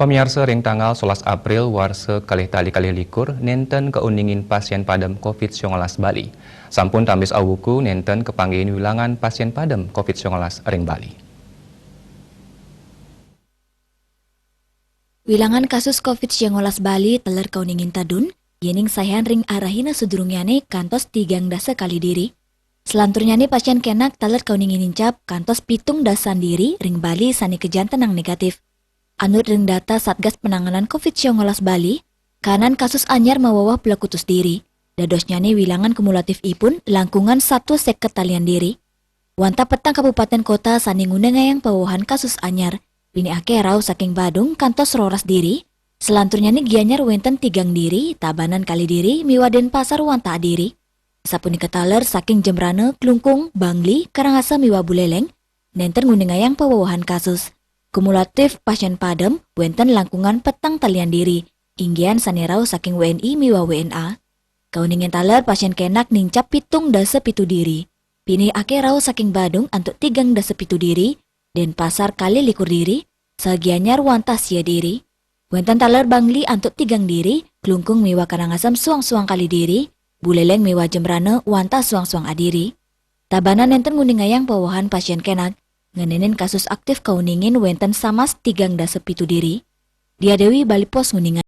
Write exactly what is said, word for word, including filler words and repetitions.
Pamiarsa, ring tanggal solas April warsa kalih tali kalih likur, nenten kauningin pasien padem covid sembilan belas Bali. Sampun tambis awuku nenten kapanggihin wilangan pasien padem covid sembilan belas ring Bali. Wilangan kasus covid sembilan belas Bali taler kauningin tedun, yening sayan ring arahina sadurungnyane kantos tigang dasa kali diri. Selanturnyane pasien kenak taler kauningin nincap kantos pitung dasan diri ring Bali sane kajantenang negatif. Anut ring data Satgas Penanganan covid sembilan belas Bali, kahanan kasus anyar maweweh plekutus diri. Dadosnyane wilangan kumulatifipun langkungan satus seket talian diri. Wantah petang kabupaten kota sane nguningayang pawewehan kasus anyar, pinih akeh rauh saking Badung kantos roras diri, selanturnyane Gianyar wenten tigang diri, Tabanan kali diri, miwah Denpasar wantah diri. Sapunika taler saking Jembrana, Klungkung, Bangli, Karangasem miwah Buleleng, nenten nguningayang pawewehan kasus. Kumulatif pasien padem wenten langkungan petang talian diri, inggihan sane rauh saking W N I miwah W N A. Kauningin taler pasien kenak nincap pitung dasa pitu diri. Pinih akeh rauh saking Badung antuk tigang dasa pitu diri, Denpasar kalih likur diri, saha Gianyar wantah sia diri. Wenten taler Bangli antuk tigang diri, Klungkung miwah Karangasem suang-suang kali diri, Buleleng miwah Jembrana wantah suang-suang adiri. Tabanan nenten nguningayang pawewehan pasien kenak, ngenenin kasus aktif kauningin wenten samas tigang dasa pitu diri. Dia Dewi, Bali Post, nguningayang.